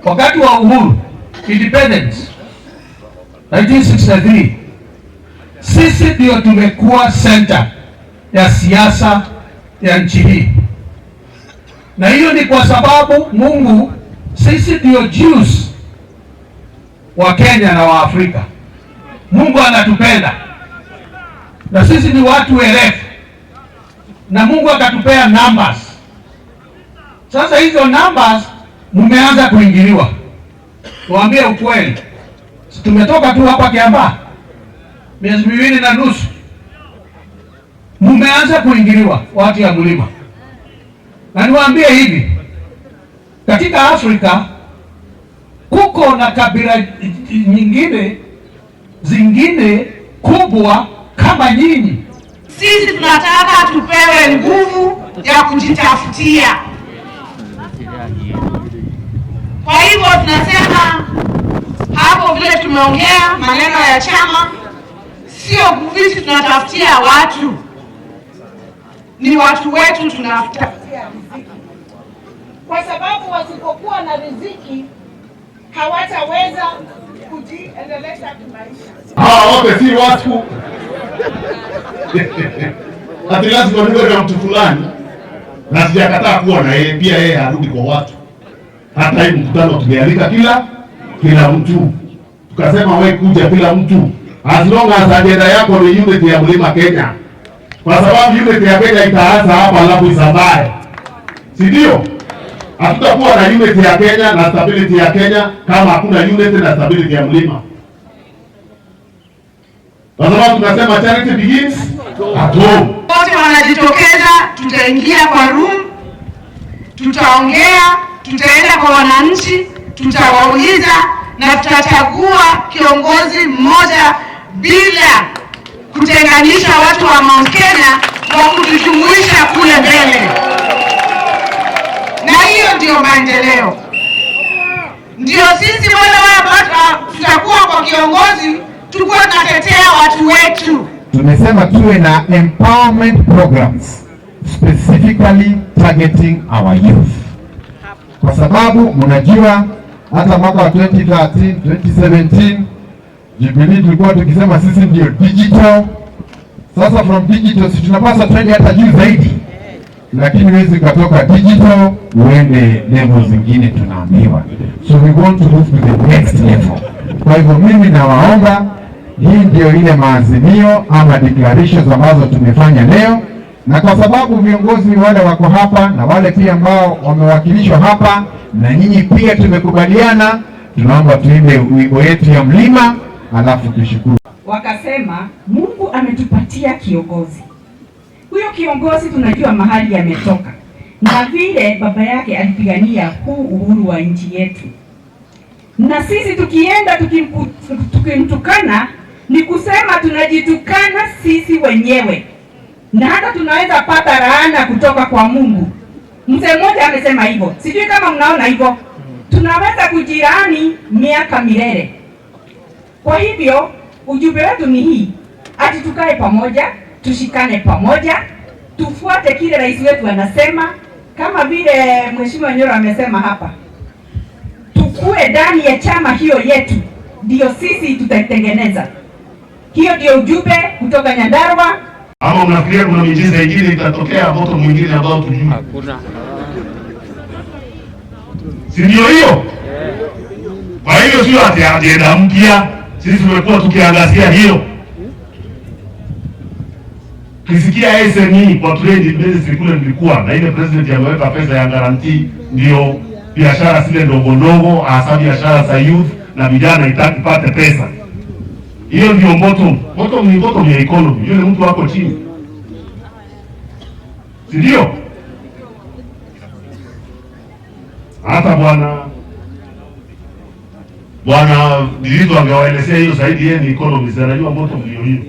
Wakati wa uhuru, independence 1963, sisi ndio tumekuwa center ya siasa ya nchi hii, na hiyo ni kwa sababu Mungu, sisi ndio Jews wa Kenya na wa Afrika. Mungu anatupenda na sisi ni watu werevu, na Mungu akatupea numbers. Sasa hizo numbers mmeanza kuingiliwa. Tuambie ukweli, si tumetoka tu hapa Kiambaa miezi 2.5, mmeanza kuingiliwa watu ya mlima. Na niwaambie hivi, katika Afrika kuko na kabila nyingine zingine kubwa kama nyinyi. Sisi tunataka tupewe nguvu ya kujitafutia. Kwa hivyo tunasema hapo, vile tumeongea maneno ya chama, sio sisi tunatafutia watu, ni watu wetu tunatafutia riziki, kwa sababu wasipokuwa na riziki hawataweza kujiendeleza kimaisha. Hawa wote si watu ati lazima niwe na mtu fulani, na sijakataa kuwa na yeye pia, yeye arudi kwa watu. Hata hii mkutano tumealika kila mtu, tukasema we kuja kila mtu, as long as agenda yako ni unity ya Mlima Kenya, kwa sababu unity ya Kenya itaanza hapa alafu isambae, si ndio? Hatutakuwa na unity ya Kenya na stability ya Kenya kama hakuna unity na stability ya mlima, kwa sababu tunasema charity begins at home. Wote wanajitokeza, tutaingia kwa room, tutaongea, tutaenda kwa wananchi, tutawauliza na tutachagua kiongozi mmoja bila kutenganisha watu wa Mount Kenya, wa kutujumuisha kule mbele, na hiyo ndio maendeleo. Ndio sisi wale tutakuwa kwa kiongozi, tukuwa tunatetea watu wetu. Tumesema tuwe na empowerment programs specifically targeting our youth, kwa sababu mnajua hata mwaka wa 2013 2017 Jubilee tulikuwa tukisema sisi ndio digital. Sasa from digital si tunapaswa twende hata juu zaidi, lakini huwezi ukatoka digital uende level zingine, tunaambiwa. So we want to move to the next level. Kwa hivyo mimi nawaomba, hii ndio ile maazimio ama declarations ambazo tumefanya leo, na kwa sababu viongozi wale wako hapa na wale pia ambao wamewakilishwa hapa na nyinyi pia tumekubaliana, tunaomba tuimbe wimbo yetu ya mlima alafu tushukuru. Wakasema Mungu ametupatia kiongozi. Huyo kiongozi tunajua mahali ametoka na vile baba yake alipigania huu uhuru wa nchi yetu, na sisi tukienda tukimtukana ni kusema tunajitukana sisi wenyewe, na hata tunaweza pata laana kutoka kwa Mungu. Mzee mmoja amesema hivyo, sijui kama mnaona hivyo. Tunaweza kujilaani miaka milele. Kwa hivyo ujumbe wetu ni hii, ati tukae pamoja, tushikane pamoja, tufuate kile rais wetu anasema, kama vile Mheshimiwa Nyoro amesema hapa, tukue ndani ya chama hiyo yetu, ndio sisi tutaitengeneza. Hiyo ndio ujumbe kutoka Nyandarua. Ama unafikiria kuna miujiza ingine itatokea moto mwingine ambao tujui? Hakuna. Si ndio hiyo? Kwa hiyo sio ati ajenda mpya, sisi tumekuwa tukiangazia hiyo. Kisikia SME kwa trade ministry kule nilikuwa na ile president ameweka pesa ya guarantee, ndio biashara zile ndogo ndogo, hasa biashara za youth na vijana ipate pesa. Hiyo ndio bottom. Bottom ni bottom ya economy. Yule mtu wako chini, si ndio? Hata bwana Ndiritu angewaelezea hiyo zaidi, yeye ni economist, anajua bottom ndio hiyo.